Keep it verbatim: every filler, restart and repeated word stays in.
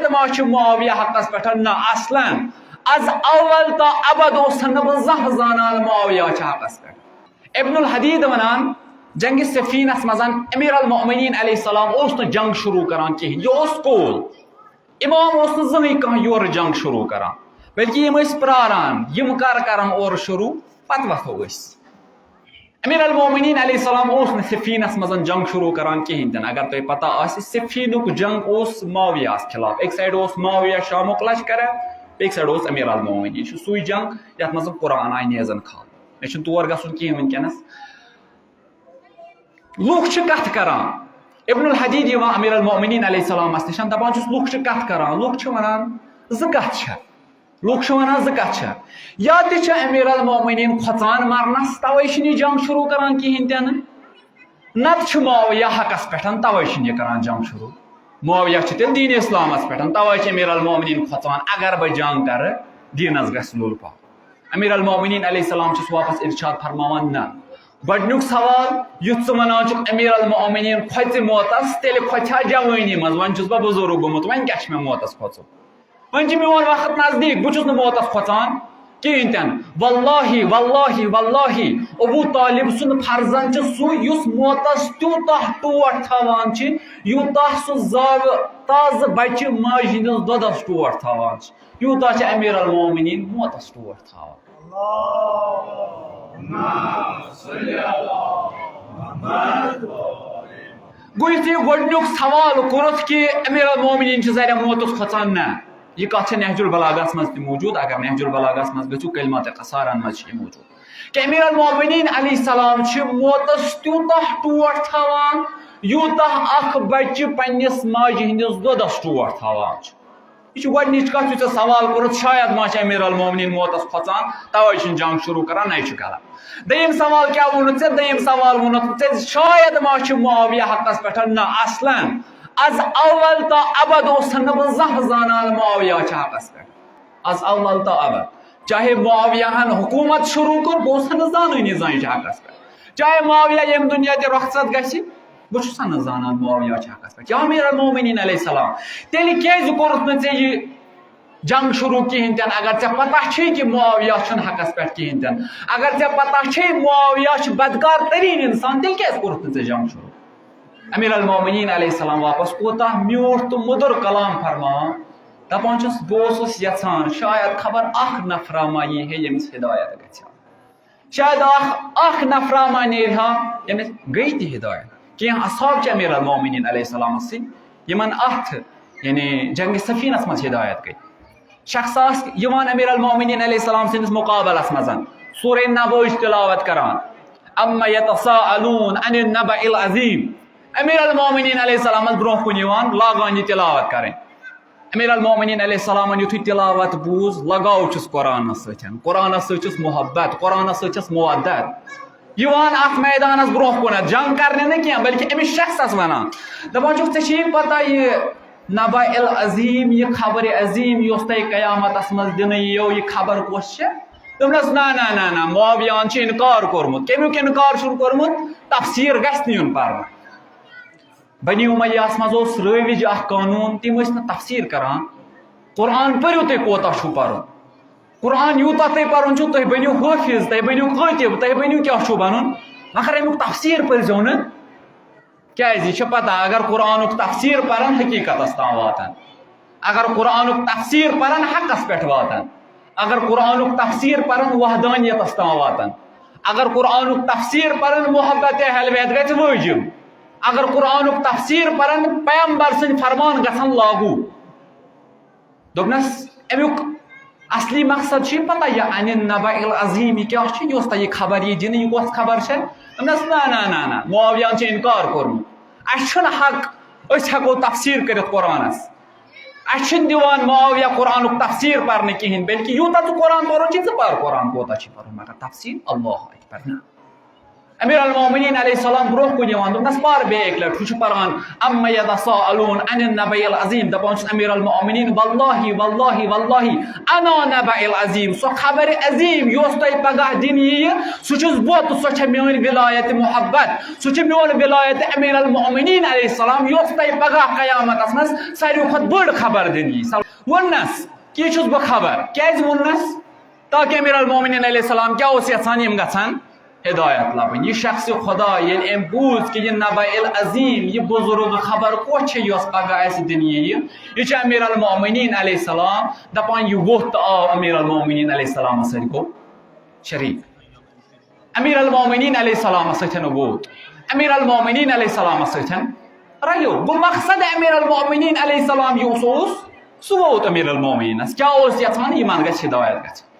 ما چھُ معاویہ حقس پٮ۪ٹھ؟ نہ، اصلاً۔ از اول تا ابد اوسن نہٕ بہٕ زانٛہہ زانان معاویہ چھُ حقس پٮ۪ٹھ۔ ابن الحدید ونان، جنگ صفینس منٛز امیر المؤمنین علیہ السلام اوس نہٕ جنگ شروع کران کِہینۍ، یہِ اوس کول۔ امام اوس نہٕ زٕہٕنۍ کانٛہہ یورٕ جنگ شروع کران، بلکہِ یِم ٲسۍ پراران، یِم کر کرن اورٕ شروع، پتہٕ وۄتھو أسۍ۔ امیر المومنین علیہ السلام اوس نہٕ صفینس منٛز جنگ شروع کران کِہینۍ تہِ نہٕ۔ اگر تۄہہِ پتہ آسہِ، صفینُک جنگ اوس معاویہ خلاف۔ أکۍ سایڈٕ اوس معاویہ شامُک لشکر، بیٚکہِ سایڈٕ اوس امیر المومنین۔ یہِ چھُ سُے جنگ یتھ منٛز قرآن آیہِ نیزن کھالنہٕ۔ مےٚ چھُنہٕ تور گژھُن کِہینۍ وٕنکیٚنس۔ لوٗکھ چھِ کتھ کران، ابن الحدید یِوان امیر المومنین علیہ السلامس نِش، دپان چھُس، لوٗکھ چھِ کتھ کران، لوٗکھ چھِ ونان، زٕ کتھ چھےٚ۔ لوٗکھ چھِ ونان، زٕ کتھ چھےٚ۔ یا تہِ چھِ امیر المومنین کھۄژان مرنس، توے چھِنہٕ یہِ جنگ شروع کران کِہینۍ تہِ نہٕ، نتہٕ چھُ معاویہ حقس پٮ۪ٹھ، توے چھُنہٕ یہِ کران جنگ شروع۔ معاویہ چھُ تیٚلہِ دین اسلامس پٮ۪ٹھ، توے چھِ امیر المومنین کھۄژان، اگر بہٕ جنگ کرٕ، دینس گژھِ لوٚل پہن۔ امیر المومنین علیہ السلام چھُس واپس ارشاد فرماوان، نہ، گۄڈنیُک سوال یُتھ ژٕ ونان چھُکھ امیر المومنین کھۄژِ موتس، تیٚلہِ کھۄژِ ہا جوٲنی منٛز، وۄنۍ چھُس بہٕ بُزرگ گوٚمُت، وۄنۍ کیٛاہ چھُ مےٚ موتس کھۄژُن؟ وۄنۍ چھُ میون وقت نزدیٖک، بہٕ چھُس نہٕ موتس کھۄژان کِہینۍ تہِ نہٕ۔ واللہ، واللہ، واللہ، ابو طالب سُنٛد فرزند چھُ سُہ یُس موتس تیوٗتاہ ٹوٹھ تھاوان چھِ، یوٗتاہ سُہ زاوٕ تازٕ بچہِ ماجہِ ہٕنٛدِس دۄدس ٹوٹھ تھاوان چھِ، یوٗتاہ چھِ امیر المومنین موتس ٹوٹھ تھاوان۔ گوٚو یُتھُے یہِ گۄڈٕنیُک سوال کوٚرُتھ کہِ امیر المومنین چھِ ظاہرہ موتس کھۄژان، نہ، یہِ کتھ چھےٚ نہج البلاغہس منٛز تہِ موجود۔ اگر نہج البلاغہس منٛز گٔژھِو، کلمات قصارن منٛز چھِ یہِ موجود کہِ امیر المومنین علیہ السلام چھِ موتس تیوٗتاہ ٹوٹھ تھاوان، یوٗتاہ اکھ بچہِ پننِس ماجہِ ہٕنٛدِس دۄدس ٹوٹھ تھاوان چھِ۔ یہِ چھُ گۄڈٕنِچ کتھ، یُس ژےٚ سوال کوٚرُتھ، شاید ما چھِ امیر المومنین موتس کھۄژان، توے چھُنہٕ جنگ شروع کران، نہ، یہِ چھُ غلط۔ دوٚیِم سوال کیٛاہ ووٚنُتھ ژےٚ؟ دوٚیِم سوال ووٚنُتھ ژےٚ، شاید ما چھُ معاویہ حقس پٮ۪ٹھ؟ نہ، اصلاً۔ از اول تا ابد اوسن نہٕ بہٕ زانٛہہ زانان معاویہ چھُ حقس پٮ۪ٹھ۔ از اول تا ابد۔ چاہے معاویہ ہن حکومت شروع کوٚر، بہٕ اوسس نہٕ زانٲنی زانٛہہ یہِ چھُ حقس پٮ۪ٹھ۔ چاہے معاویہ ییٚمہِ دُنیا تہِ رۄخصت گژھِ، بہٕ چھُس نہٕ زانان معاویہ چھُ حقس پٮ۪ٹھ۔ یا امیر المومنین علیہ السلام، تیٚلہِ کیٛازِ کوٚرُتھ نہٕ ژےٚ یہِ جنگ شروع کِہینۍ تہِ نہٕ؟ اگر ژےٚ پتہ چھے کہِ معاویہ چھُنہٕ حقس پٮ۪ٹھ کِہینۍ تہِ نہٕ، اگر ژےٚ پتہ چھے معاویہ چھُ بدکار تریٖن انسان، تیٚلہِ کیٛازِ کوٚرُتھ نہٕ ژےٚ جنگ شروع؟ امیر المومنین علیہ السلام واپس کوتاہ میوٗٹھ تہٕ مٔدُر کلام فرماوان، دپان چھُس، بہٕ اوسُس یژھان شاید خبر اکھ نفرا ما یی ہے ییٚمِس ہدایت گژھِ ہا۔ شاید اکھ، اکھ نفرا ما نیرِ ہا، ییٚمِس گٔے تہِ ہدایت۔ کینٛہہ اصحاب چھِ امیر المومنین علیہ السلام سٕنٛدۍ، یِمن اتھ، یعنی جنگ سفینس منٛز ہدایت گٔے۔ شخص آس یِوان امیر المومنین علیہ السلام سٕنٛدِس مقابلس منٛز، سورہ نبأ تلاوت کران، اما یتساءلون عن النبأ العظیم۔ امیر المومنین علیہ السلامس برونٛہہ کُن یِوان، لاگان یہِ تلاوت کرٕنۍ۔ امیر المومنین علیہ السلامن یُتھُے تلاوت بوٗز، لگاو چھُس قرآنس سۭتۍ، قرآنس سۭتۍ چھُس محبت، قرآنس سۭتۍ چھَس مودت۔ یِوان اتھ میدانس برونٛہہ کُنتھ، جنگ کرنہِ نہٕ کینٛہہ، بلکہِ أمِس شخصس ونان، دپان چھُکھ، ژےٚ چھے پتہ یہِ نبأ العظیم، یہِ خبر عظیم یۄس تۄہہِ قیامتس منٛز دِنہٕ یِیو، یہِ خبر کۄس چھےٚ؟ دوٚپنس، نہ، نہ، نہ، نہ، معاویہن چھُ انکار کوٚرمُت۔ کمیُک انکار چھُن کوٚرمُت؟ تفسیر گژھِ نہٕ یُن پرنہٕ۔ بنی امیہ ہس منٛز اوس رٲوِج اکھ قانوٗن، تِم ٲسۍ نہٕ تفسیر کران۔ قرآن پٔرِو تُہۍ کوتاہ چھُو پرُن، قرآن یوٗتاہ تُہۍ پرُن چھُو، تُہۍ بٔنِو حٲفظ، تُہۍ بٔنِو کٲتِب، تُہۍ بٔنِو کیٛاہ چھُو بنُن، مگر امیُک تفسیر پٔرۍزیو نہٕ۔ کیٛازِ؟ یہِ چھِ پتہ، اگر قرآنُک تفسیر پرن، حقیٖقتس تام واتن۔ اگر قرآنُک تفسیر پرن، حقس پٮ۪ٹھ واتن۔ اگر قرآنُک تفسیر پرن، وحدانیتس تام واتن۔ اگر قرآنُک تفسیر پرن، محبت اہل بیت گژھِ وٲجِب۔ اگر قرآنُک تفسیر پرن، پیغمبر سٕنٛدۍ فرمان گژھن لاگوٗ۔ دوٚپنس، امیُک اصلی مقصد چھُ یہِ پتہ، یہِ عن النبأ العظیم، یہِ کیٛاہ چھُ؟ یہِ اوس تۄہہِ یہِ خبر یہِ دِنہٕ، یہِ کۄس خبر چھےٚ؟ دوٚپنس، نہ، نہ، نہ، نہ، معاویہن چھُ انکار کوٚرمُت۔ اسہِ چھُنہٕ حق، أسۍ ہٮ۪کو تفسیر کٔرِتھ قرآنس۔ اسہِ چھِنہٕ دِوان معاویہ قرآنُک تفسیر پرنہٕ کِہینۍ، بلکہِ یوٗتاہ ژٕ قرآن پرُن چھُے، ژٕ پر قرآن، کوتاہ چھُے پرُن، مگر تفسیر، اللہ اکبر، نہ۔ امیر المومنین علیہ السلام برونٛہہ کُن یِوان، دوٚپنَس، "پر بیٚیہِ اکہِ لٹہِ، ہُہ چھُ پران، عم یتساءلون عن النبأ العظیم"، دپان چھُس، "امیر المومنین، واللہ، واللہ، واللہ، انا نبأ العظیم"، سۄ خبر عظیم یۄس تۄہہِ پگاہ دِنہٕ یِیہِ، سُہ چھُس بہٕ تہٕ سۄ چھےٚ میٲنۍ ولایت محبت، سُہ چھُ میون ولایت امیر المومنین علیہ السلام یۄس تۄہہِ پگاہ قیامتس منٛز ساروی کھۄتہٕ بٔڑ خبر دِنہٕ یِیہِ۔ ووٚننَس، "یہِ چھُس بہٕ خبر"، کیازِ ووٚننَس؟ تاکہ امیر المومنین علیہ السلام کیا اوس یژھان؟ یِم گژھن ہدایت لبٕنۍ۔ یہِ شخص خدا ییٚلہِ أمۍ بوٗز کہِ یہِ نبأ العظیم، یہِ بزرگ خبر کۄس چھےٚ یۄس پگاہ اَسہِ دِنہٕ یِیہِ، یہِ چھُ امیر المومنین علیہ السلام دپان، یہِ ووٚتھ تہٕ آو امیر المومنین علیہ السلامس سۭتۍ گوٚو شریٖک۔ امیر المومنین علیہ السلامس سۭتۍ ووت، امیر المومنین علیہ السلامس سۭتۍ رلیو۔ گوٚو مقصد امیر المومنین علیہ السلام یُس اوس، سُہ ووت امیر المومنینس۔ کیا اوس یژھان؟ یِمن گژھِ ہدایت گژھٕنۍ۔